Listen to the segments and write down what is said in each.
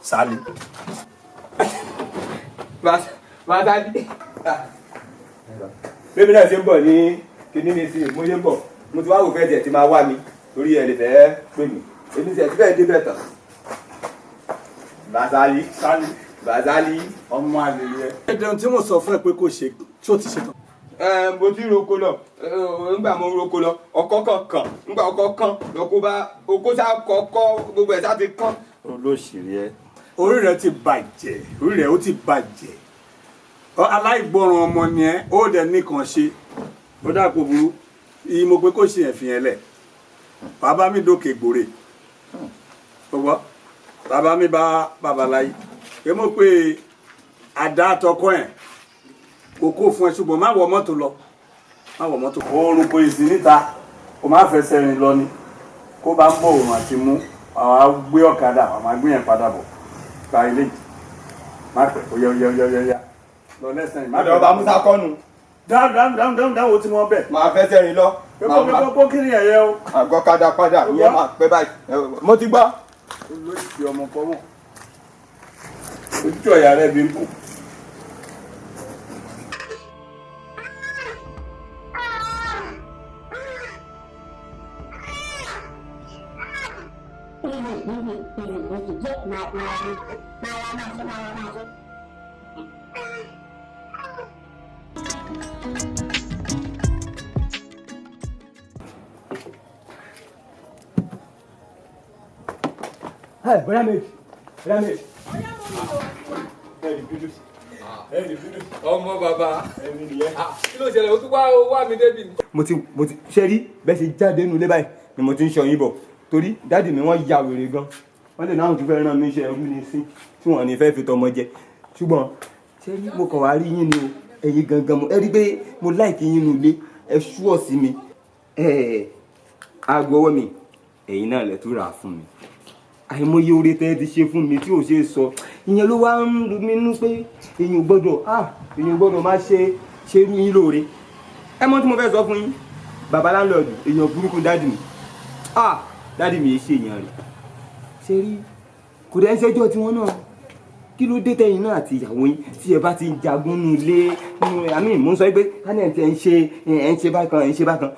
Sálí. Bàtàlí. Bébí náà ṣe ń bọ̀ ní kinní ní sí mo ṣe ń bọ̀. Mo ti wá wò fẹ́ tiẹ̀ ti máa wá mi torí ẹ lè fẹ́ pè mí. Èmi tiẹ̀ ti fẹ́ débẹ̀ tán. Bàtàlí. Sálí. Bàtàlí. Ọmọ àlè yẹ. Ẹ̀dùn tí mo sọ fún ẹ pé kò ṣe tí ó ti ṣe tán. Ẹ mo ti roko lọ, ńgbà mo roko lọ, ọkọ kan ńgbà ọkọ kan lọkọ bá oko sá kọkọ gbogbo ẹ sá ti kán. Olóṣèré ẹ. Orí rẹ ti bàjẹ́, orí rẹ ó ti bàjẹ́. Aláìgbọràn ọmọ ni ẹ, ó dẹ̀ nìkan ṣe. Ó dàpọ̀ burú. Ìyí mo pé kò ṣe ẹ̀fìn ẹ̀ lẹ̀. Bàbá mi dókè gbòòrè. Gbogbo bàbá mi bá babaláyé. Pé mo pé àdá àtọkọ ẹ̀ kò kó fún ẹ ṣùgbọ́n má wọ mọ́tò lọ. Má wọ mọ́tò. Oorun kò sí níta, kò má fẹsẹ̀ rìn lọ ni. Kó bá ń bọ̀ òun àti mú, àwa gbé ọ̀kadà, àwọn máa gbé yẹn padà bọ̀. Gba ilé yìí. Má pẹ́, ó yá ó yá ó yá ó yá. Lọ lẹ́sẹ̀ yìí. Má Ọ̀dọ̀ ọba Musa kọ́nu. Dáhùn dáhùn dáhùn dáhùn dáhùn ó ti mọ bẹ́ẹ̀. Màá fẹsẹ̀ rìn lọ. Pé kó kó kí ni ẹ̀yẹ o. Àgọ́kadà padà, ìyẹn máa pẹ́ báyìí. Mo ti gbọ́. Olóṣì ọmọ kọ́mọ̀. Ojú ọ̀yà rẹ̀ bí ń kù. Bọ́dá méjì, bọ́dá méjì. Ọmọ bàbá, kí ló ṣẹlẹ̀? O tún wá wá mi débi. Mo ti ṣe rí bẹ́ẹ̀ ṣe jáde nínú ilé báyìí ni mo ti ń ṣọyìn bọ̀ torí dáàdì mi wọ́n ya wèrè gan. Wọ́n lè náà tún fẹ́ rán mi iṣẹ́ ẹrú ní sí tí wọ́n ní fẹ́ fi tọmọ jẹ. Ṣùgbọ́n ṣé rí mo kàn wá rí yín ni o, ẹ̀yin gangan mo ẹ rí pé mo láìkí yín nínú ilé, ẹ ṣúọ̀ sí mi. Ẹ aago ọwọ́ mi, ẹ̀yin náà lẹ tún rà á fún mi. Àìmọye oore tẹ́ ẹ ti ṣe fún mi tí ò ṣe é sọ, ìyẹn ló wá ń rú mi nú pé èèyàn ò gbọ́dọ̀ èèyàn ò gbọ́dọ̀ má ṣe ṣerú yín lóore. Ẹ mọ̀ tí mo fẹ́ sọ fún yín, bàbá láńlọ́ọ̀dù èèyàn burúkú dáàdì mi, dáàdì mi ṣe èèyàn rẹ̀ ṣe rí, kò dẹ́ ń ṣẹ́jọ́ tiwọn náà. Kí ló dé tẹ́yìn náà àti ìyàwó yín tí ẹ bá ti ń jagun nù ilé nù? Àmì mò ń sọ pé kánẹ̀ tí ẹ ń ṣe, ẹ ń ṣe bákan, ẹ ń ṣe bákan,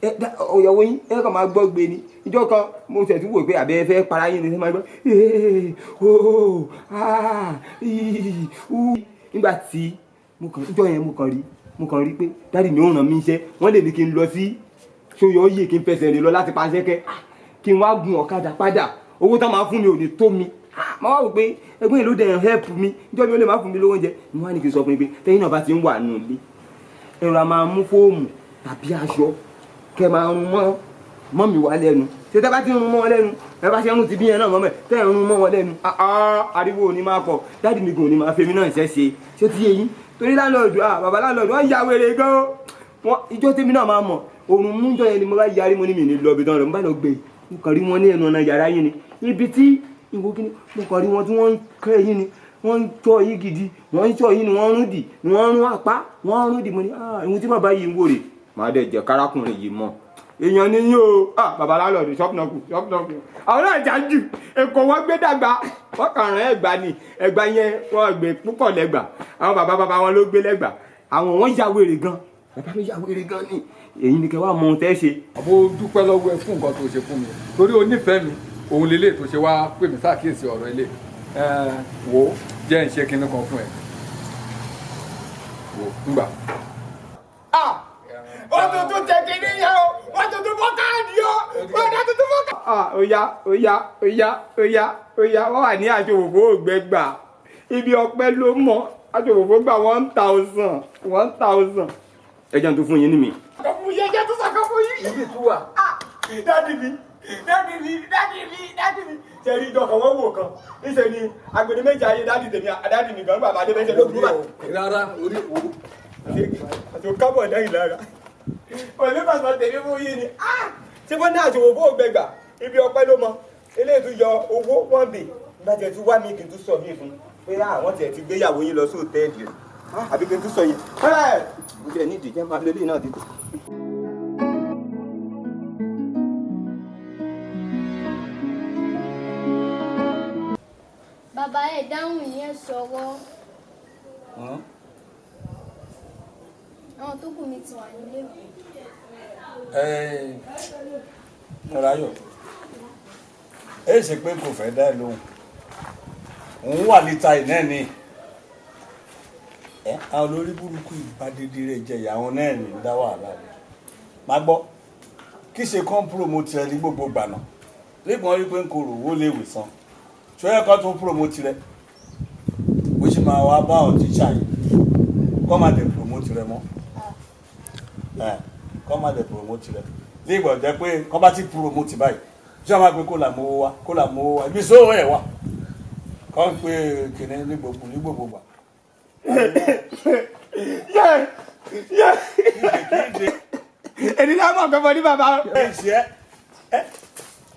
ìyàwó yín ẹ kàn máa gbọ́ gbé ni. Ìjọ kan mo ṣẹ̀ tún wò pé àbẹ́ ẹ fẹ́ para yín ni, ẹ máa gbọ́ ee ooo ah ii ú. Nígbà tí mo kàn ìjọ yẹn mo kàn rí pé dáàdì mi ò ràn mí iṣẹ́, wọ́n lè ní kí n lọ sí ṣóyọ yìí, kí n fẹsẹ̀ rìn lọ láti Panṣẹ́kẹ́, kí n wá gun ọ̀kadà padà. Owó tá máa fún mi ò ní tó mi. Máa wá wò pé ẹgbẹ́ ìlú dẹ̀ help mi, ìjọ mi ó lè má fún mi lówó oúnjẹ. Mo wá ní kí n sọ fún yín pé tẹ́yìn náà bá ti ń wà nù ilé, ẹ̀rọ a máa mú fóòmù tàbí aṣọ kẹ máa rún mọ́ mọ́ mi wá lẹ́nu. Ṣé tẹ́ bá ti rún mọ́ wọn lẹ́nu, ẹ bá ṣe ń rún ti bí yẹn náà mọ́ mẹ́ tẹ́ ẹ̀ rún mọ́ wọn lẹ́nu, ariwo ò ní máa pọ̀. Dáàdì mi gan ò ní máa fẹ́ mi náà ṣẹ́ ṣe. Ṣé ti yé yín? Torí láńlọ́ọ̀dù, bàbá láńlọ́ọ̀dù wọ́n ya wèrè gan o. Wọ́n ìjọ tèmi náà máa mọ̀ òrùn mú jọ yẹn ni mo bá yarí, mo ní mi ní lọ ibi tán lọ, mo bá lọ gbé. Mo kàn rí wọn ní ẹnu ọ̀nà yàrá yín ni, ibi tí ìwọ kí ni, mo kàn rí wọn tí wọ́n ń kẹ́ yín ni, wọ́n ń tọ́ yín gidi, wọ́n ń tọ́ yín ni, wọ́n ń rún dì, wọ́n ń rún apá, wọ́n ń rún dì. Mo ní ìwọ̀n tí bàbá yìí ń wò rè, màá dẹ̀ jẹ́ kárákùnrin yìí mọ̀ èèyàn ni yín o. Bàbá láńlọ́ọ̀dù ṣọ́ọ̀pù ṣọ́ọ̀pù àwọn náà já jù èkó wọn gbé dàgbà, wọn kàn rán ẹgbà ni, ẹgbà yẹn wọn gbé púpọ̀ lẹ́gbà, àwọn bàbá bàbá wọn ló gbé lẹ́gbà, àwọn wọn ya wèrè gan, bàbá mi ya wèrè gan ni. Èyí ni kẹ wá mọ ohun tẹ́ ṣe. Mo dúpẹ́ lọ́wọ́ ẹ fún nǹkan tó ṣe fún mi torí o nífẹ̀ẹ́ mi, òun lélẹ̀ tó ṣe wá pè mí sákìyèsí ọ̀rọ̀ ilé. Wò ó, jẹ́ ń ṣe kinní kan fún ẹ, wò ó ńgbà. Wọ́n tuntun tẹ kinní yẹn o, wọ́n tuntun fọ́ káàdì o, wọ́n tuntun fọ́ káàdì. Ó yá ó yá ó yá ó yá ó yá, wọ́n wà ní àjòwòfó ògbẹ́gbà ibi ọpẹ́ ló mọ̀ àjòwòfó gbà 1000 1000. Ẹ jẹun tó fún yín ní mi. Fún yín, ẹ jẹ́ tó sọ̀kan fún yín. Ibi tú wà. Dáàdì mi, dáàdì mi, dáàdì mi, dáàdì mi. Ṣé rí ìjọ kan wọ́n wò kan? Níṣẹ́ ni agbede méjì ayé dáàdì tèmi, dáàdì mi gan bàbá Adébẹ́sẹ̀ ló dúró báyìí. Rárá, orí wo. Àti kábọ̀ lẹ́yìn lára. Òní bàbá tèmi fún yín ni. Ṣé wọ́n ní àjòwò fún ògbẹ́gbà? Ibi ọpẹ́ ló mọ. Eléyìí tún yọ owó wọ́n bè. Nígbà tí ẹ tún wá mi kì í tún sọ mí fún. Pé àwọn tiẹ̀ ti gbéyàwó yín lọ sí òtẹ́ẹ̀lì rẹ̀. Àbí kí n tún sọ yẹn. Mo tiẹ̀ ní ìdíjẹ́ máa lélẹ́yìn náà ti tó. Dáhùn yẹn sọ̀rọ̀. Àwọn tó kù mi ti wà nílé ìwé. Mọ́ráyọ̀, ẹ ṣe pé kò fẹ́ dá ẹ lóhùn, òun wà níta iná ni ẹ àwọn olórí burúkú ìbádédé rẹ jẹ ìyá àwọn náà ní dá wàhálà rẹ. Má gbọ́ kí ṣe kán promote rẹ ní gbogbo gbànà lẹ́gbọ̀n rí pé n kò rò owó léèwé san, ṣọyẹ́ kan tún promote rẹ, bó ṣe máa wá bá àwọn tíṣà yìí kọ́ máa dẹ̀ promote rẹ mọ́, ẹ kọ́ máa dẹ̀ promote rẹ lẹ́gbọ̀n jẹ́ pé kọ́ bá ti promote báyìí, ṣé wọ́n máa pe kó là mówó wá, kó là mówó wá, ibi sówó ẹ̀ wá kọ́ ń pè kìnìún ní gbogbo gbà. Yẹ yẹ, èyí náà mọ̀ pé mo ní bàbá. Kí ṣe ẹ,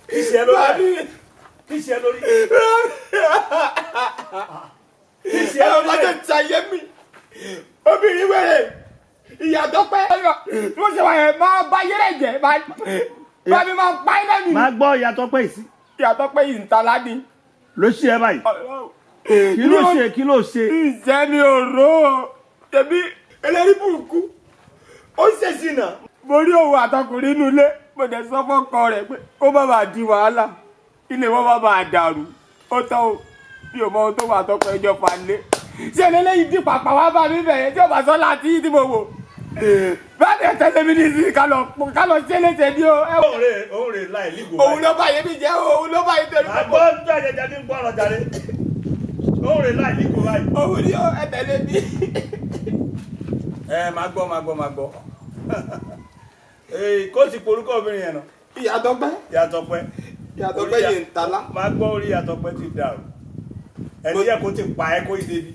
kí ṣe lórí, kí ṣe lórí, kí ṣe Ẹ lórí. Ọba tó ti ayé mi, obìnrin wẹ̀rẹ̀ ìyàtọ̀ pẹ́ tí wọ́n ṣe wà yẹn máa bá yẹ́rẹ̀ jẹ́ bá mi máa pa iná mi. Máa gbọ́ ìyàtọ̀ pé ìsí. Ìyàtọ̀ pé yìí ń ta ládìí. Ló ṣe ẹ báyìí, kí ló ṣe, kí ló ṣe? Ìṣẹ́ mi ò rò ó, tẹ̀bí eléyìí burúkú ó ṣèṣì náà. Mo rí òun àtọkùnrin inú ilé, mo dẹ̀ sọ fọ́kọ rẹ̀ pé kó má bàa di wàhálà, ilé wọn má bàa dàrú. Ó tọ́ o, mi ò mọ ohun tó wà tọkọ ẹjọ́ fà lé. Ṣé eléyìí di pàpà wá bá mi bẹ̀rẹ̀ tí ó bá sọ láti yí tí mo wò bá mi tẹ̀lé mi ní sí ká lọ ká lọ ṣe léṣe ní o. Òun rè láì lígò. Òun ló bá yé mi jẹ́, òun ló bá yé tẹ̀lé. Máa gbọ́ jáde jáde ń gbọ́ ọ̀rọ̀ jáde, òun rè láì lígò báyìí. Òun ni ó ẹ tẹ̀lé mi. Ẹ máa gbọ́, máa gbọ́, máa gbọ́. Ee, kó ti porúkọ obìnrin yẹn nà. Ìyàtọ̀ pẹ́. Ìyàtọ̀ pẹ́. Ìyàtọ̀ pẹ́ yìí ń talá. Máa gbọ́, orí ìyàtọ̀ pẹ́ ti dàrú. Ẹni yẹ kó ti pa ẹ kó débi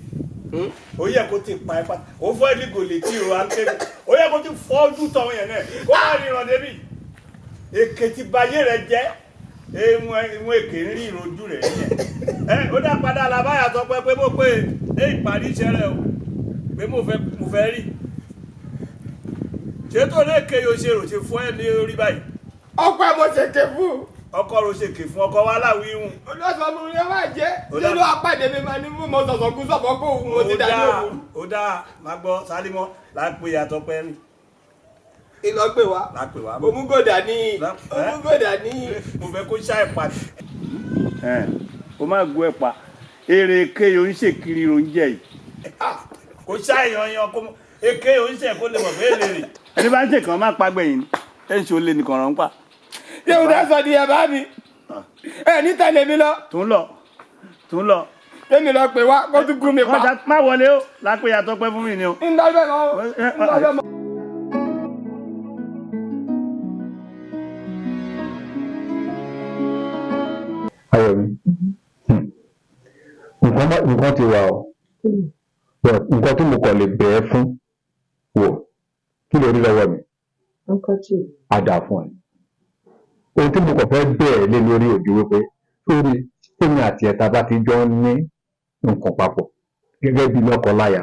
ó yẹ kó ti pa ẹ pátá, ó fọ́ ẹni kò lè tí o à ń tẹ́lẹ̀, ó yẹ kó ti fọ́ ojú tọ̀ yẹn náà kó má ríran débi. Èké ti bayé rẹ jẹ́, ìwọ̀n èké ń rí ìrojú rẹ̀ yẹn. Ẹ ó dá padà làbáyà sọ pé mo pé ẹ ìparí iṣẹ́ rẹ o, pé mo fẹ́ rí ṣé tó lè ké yóò ṣe rò ṣe fún ẹ ní orí báyìí. Ọkọ ẹ mo ṣe ké fún. Ọkọ ro ṣe ké fún ọkọ wa láwí ihun. Olóòtú mi ni ẹ máa jẹ nínú apàdé mi máa ní mú mo sọ̀sọ̀ kú sọ̀fọ̀ kó òun mo ti dá ní òun. Ó dáa, máa gbọ́, Sálímọ́ lápè yàtọ̀ pẹ́ mi. Ìlọgbẹ wa. Lápè wa. Òmùgòdà ní òmùgòdà ní. Mo fẹ́ kó ṣá ẹ̀ pa. Ó má gbọ́ ẹ̀ pa èrè èké yóò ń ṣèkiri oúnjẹ yìí. Kó ṣá èèyàn yan kó èké yóò ń ṣe kó lè mọ̀ pé èlé rè. Ẹni bá ń ṣe kàn má pa gbẹ̀yìn ni ẹ̀ ń ṣe olè nìkan rán pa. Ṣé o dá sọ di ẹ bá mi ẹ ní tẹ̀lé mi lọ. Tún lọ, tún lọ. Kémi lọ pè wá kó tún gún mi pa. Má wọlé o, lápè yàtọ̀ pẹ́ fún mi ni o. Ń lọ bẹ́ẹ̀ mọ́, ń lọ bẹ́ẹ̀ mọ́. Ayọ̀mí, nǹkan ti wà o, but nǹkan tí mo kàn lè bẹ̀ ẹ́ fún wò, kí ló rí lọ́wọ́ mi? Handkerchief. Á dà fún ẹ. Ohun tí mo kàn fẹ́ bẹ̀ ẹ́ lé lórí òdi wípé sórí tèmi àti ẹ̀ta bá ti jọ ń ní nǹkan papọ̀ gẹ́gẹ́ bí lọ́kọ-láya,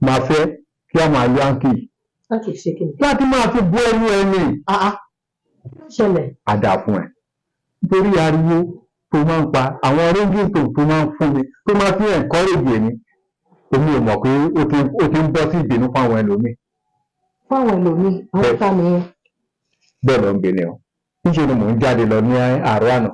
máa fẹ́ kí a máa lo hanky. Láti ṣe kí ni? Láti máa fi bọ́ ẹnu ẹni. Kí ló ṣẹlẹ̀? Á dà fún ẹ, nítorí ariwo tó máa ń pa, àwọn ringing tone tó máa ń fún mi, tó máa fi encourage èmi, èmi ò mọ̀ pé ó ti ń bọ́ sí ìbínú fáwọn ẹlòmíì. Fáwọn ẹlòmíì, àwọn ta nìyẹn? Bẹ́ẹ̀ ló ń bi ni ọ. Níṣẹ́ ni mò ń jáde lọ ní àárọ̀ àná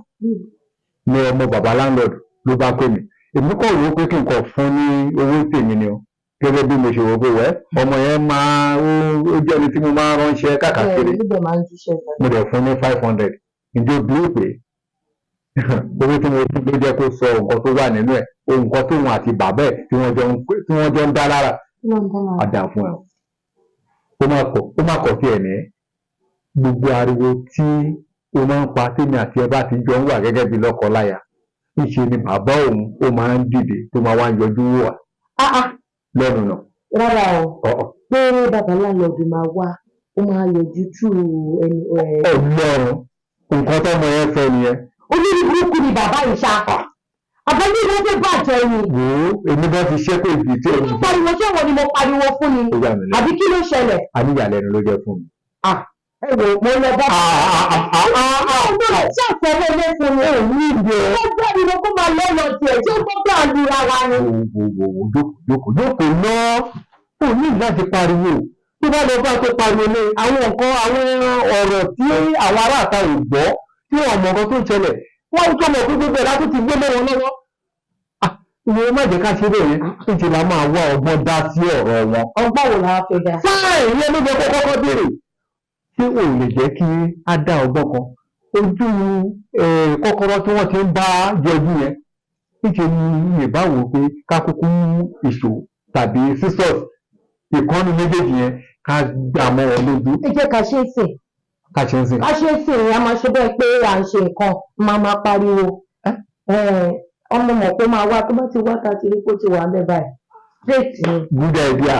ní ọmọ bàbá landlord ló bá pè mí. Èmi kọ̀ wò ó pé kí n kọ̀ fún ní owó tèmi ni o, gẹ́gẹ́ bí mo ṣe wò ó pé wẹ́ ọmọ yẹn máa ó jẹ́ ẹni tí mo máa ń ránṣẹ́ káàkiri. Bẹ́ẹ̀ níbẹ̀ máa ń jíṣẹ́. Mo dẹ̀ fún ní 500. Ǹjẹ́ o bí pé owó tí mo fún ló jẹ́ kó sọ nǹkan tó wà nínú ẹ̀, nǹkan tóun àti bàbá ẹ̀ tí wọ́n jọ ń dá lára? Kí ló ń dá lára? Àdà fún ẹ o. Ó má kọ̀ sí ẹ̀ ní gbogbo ariwo tí ó máa ń pa tèmi àti ẹ bá ti jọ ń wà gẹ́gẹ́ bí lọ́kọ-láya. Ńṣe ni bàbá òun ó máa ń dìde tó máa wá ń yọjú wò wá lẹ́nu náà. Rárá o. Ọ̀ọ́. Pé bàbá landlord máa wá, ó máa yọjú tú ẹni ẹ. Ọlọ́run, nǹkan tọ́mọ yẹn sọ nìyẹn. Olórí burúkú ni bàbá yìí ṣá, àbájá ìlú fẹ́ bàjẹ́ ni. Wò ó, èmi bá ti ṣépè jù tí Kí ló pariwo? Ṣé ìwọ ni mo pariwo fún ni? Ó yà mí lẹ́nu. Àbí kí ló ṣẹlẹ̀? Àníyàlẹ́nu ló jẹ́ fún mi. Ah. Ẹ wò, mo lọ bá. Mo lọ ṣàfọwọ́ ilé fún mi. Ò ní ìdí ẹ. Ó gbọ́ mi kó máa lọ́ lọ tiẹ̀ tí ó gbọ́ àdúrà wa ni. Wò wò wò, jókòó, jókòó, jókòó náà. Ò ní láti pariwo. Tó bá lọ bá tó pariwo lé àwọn nǹkan, àwọn ọ̀rọ̀ tí àwọn aráàta ò gbọ́, tí wọ́n mọ nǹkan tó ń ṣẹlẹ̀, wọ́n tó mọ̀ pé gbogbo ẹ̀ látó ti gbé mọ́ wọn lọ́wọ́. Ìwọ má jẹ́ ká ṣe bẹ́ẹ̀ yẹn, níṣẹ́ la máa wá ọgbọ́n dá sí ọ̀rọ̀ wọn. Ọgbọ́n wo la fẹ́ dá? Fáì, ìyẹn ló jẹ́ kó kọ́kọ́ béèrè. Ṣé o lè jẹ́ kí á dá ọgbọ́n kan? Ojú kọ́kọ́rọ́ tí wọ́n ti ń bá yọjú yẹn, níṣẹ́ ni ìbá wò pé ká kúkú mú ìṣó tàbí scissors, ìkànnì méjèèjì yẹn, ká gbà mọ́ wọn lójú. Ẹ jẹ́ ká ṣe é sìn. Ká ṣe ń sìn. Ká ṣe é sìn, a máa ṣe bẹ́ẹ̀ pé à ń ṣe nǹkan, máa máa pariwo. Ọmọ mọ̀ pé máa wá, tó bá ti wá, ká ti rí kó ti wà bẹ́ẹ̀ báyìí. Straight ni. Good idea.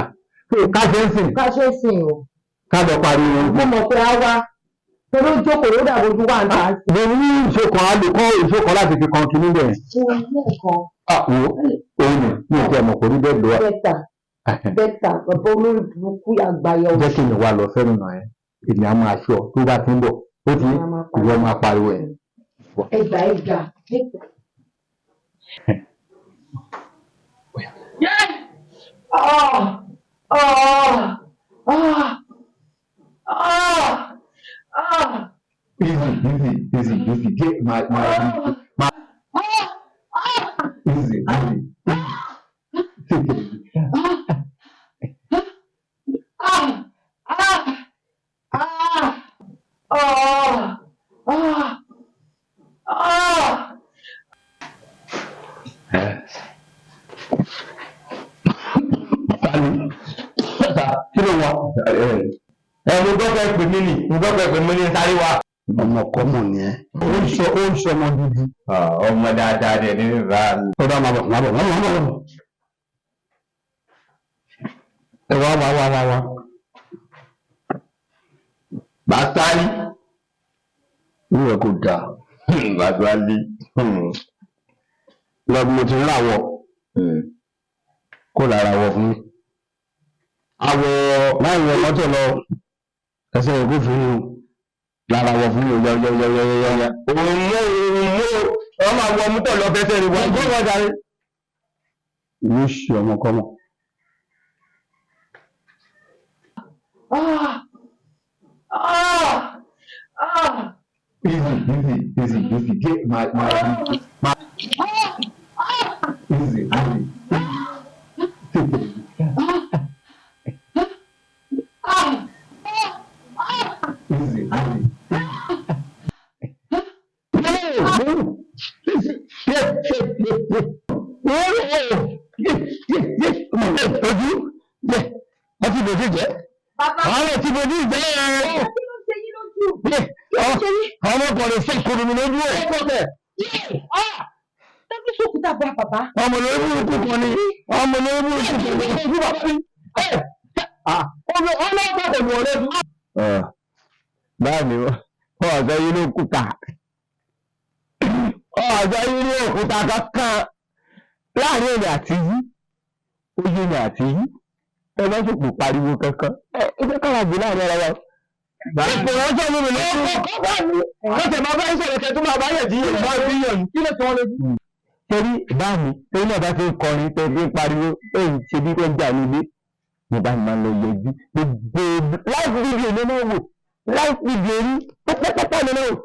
So ká ṣe ń sìn. Ká ṣe é sìn o. Ká lọ pariwo. Mo mọ̀ pé á wá. Torí ó jókòó, ó dàbò ojú wà ń ta. Mo ní ìṣokàn, a lè kọ́ ìṣokàn láti fi kan kinní bẹ́ẹ̀. Ṣé o ní nǹkan? Wo, òun ni mi ò tiẹ̀ mọ̀ kò ní bẹ́ẹ̀ lọ wà. Better, better, bàbá olórí burúkú àgbáyé. Jẹ́ kí mi wá lọ sẹ́nu náà yẹn, èmi á máa ṣọ́ tó bá ti ń bọ̀, ó ti ìwọ máa pariwo ẹ̀. Ẹgbà, ẹgbà. Ah! Ah! Ah! Ah! Ah! Easy, easy, easy, easy. Get my my my. Easy, easy. Take it easy. Ah! Ah! Ah! Ah! Ah! Ah! Tani? Kí ló wà? Ẹ mo gbọ́ pé pè mí nì, mo gbọ́ pé pè mí ní sáré wa. Ọmọ kọ́mọ ni ẹ. Ó ń sọ ọmọ gidi. Ọmọ dáadáa dẹ̀ ní bàbá mi. Ó dá, máa bọ̀, máa bọ̀, máa bọ̀, máa bọ̀. Ẹ wá, wá, wá, wá, wá. Bàtálí. Inú ẹ kò dáa. Bàtálí. Lọ bí mo ti ń ràwọ̀. Kó lára wọ̀ fún mi. Àwọ̀. Láì wọ mọ́tò lọ. Ẹsẹ̀ ìkó fún mi o. Lára wọ̀ fún mi o, yọ yọ yọ yọ yọ yọ. Òun mú, òun mú, wọ́n máa wọ mọ́tò lọ fẹsẹ̀ rẹ̀ wọ́n. Wọ́n gbọ́ darí. Ìwé ṣe ọmọkọ́mọ. Ah! Ah! Ah! Easy, easy, easy, easy. Get my my my. Easy, easy. Take it easy. Ah! Easy, easy. Ojú ọtí bòjú jẹ́. Bàbá. Àwọn tí bòjú jẹ́. Kí ló ṣe yín lójú? Ọmọkùnrin fún ìkùnú mi lójú ẹ̀. Tẹ́bí sókúta bá bàbá. Ọmọ lórí burúkú kan ni. Ọmọ lórí burúkú kan ni. Ojú bàbá mi. Ọmọ ọlọ́pàá kò ní ọ̀rẹ́ fún. Báàmì, wọ́n ọ̀sẹ̀ yìí ló kúta. Ọ̀sẹ̀ yìí ní òkúta kankan láàrin èmi àti yí. Ojú mi àti yí. Ẹ bá sòpò pariwo kankan. Ẹ jẹ́ kára gbé láàrin ara wa. Ipò wọn sọ mi lọ́wọ́. Lọ́sẹ̀ máa bá ń sọ̀rọ̀ kẹ́ tó máa bá yẹ̀ jí ìbá sí yọ̀ yìí. Kí ló ti wọ́n lójú? Torí báàmì, torí náà bá ti ń kọrin tó fi ń pariwo, èyí ṣe bí wọ́n jà nílé. Mo bá máa lọ yọjú. Gbogbo live video ló máa wò. Live video rí pẹ́pẹ́pẹ́pẹ́ ló máa wò.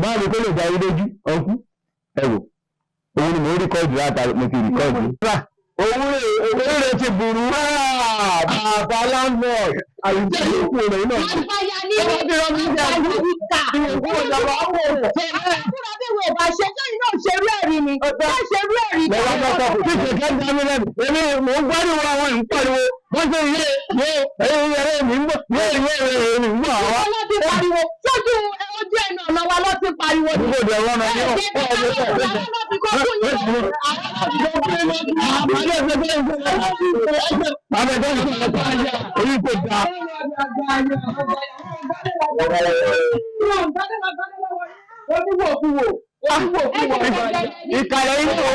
Báàmì kó lè dá yín lójú, ọkú. Ẹ wò, òun ni mò ń record látàrí mo ti record. Owó rẹ̀ ti burú. Bàbá landlord, àyíjẹ́ ìkú rẹ̀ náà. Àgbàyà ni àgbàyà ìkà. Àkúrà bí wo bá ṣe sẹ́yìn náà ṣe rú ẹ̀rí ni. Ṣé ṣe rú ẹ̀rí ni? Lọ́wọ́ bá sọ fún mi kẹ́kẹ́ dá mi lẹ́nu. Èmi mò ń gbádùn àwọn ìń pariwo. Wọ́n ṣe yé yé ẹ̀yìn ẹ̀rẹ́ mi ń bọ̀ yé yé ẹ̀rẹ́ mi ń bọ̀ àwa. Ọlọ́ ti pariwo. Sójú ojú ẹnu ọ̀nà wa ló ti pariwo. Níbo dẹ̀ wọ́n náà yóò Ẹ̀jẹ̀ bí káwọn ọ̀nà fi kọ́ fún yín. Orí kò dáa. Ìkàlẹ̀ yìí o.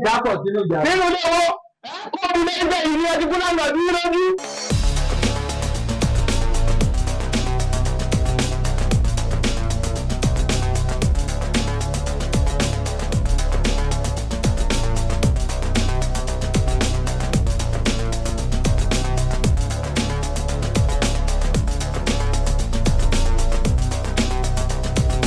Jápọ̀ sínú ìjà. Nínú ilé wo? Kó mi lẹ́gbẹ̀ẹ́ ìlú ẹni kúlọ̀ lọ́dún lójú.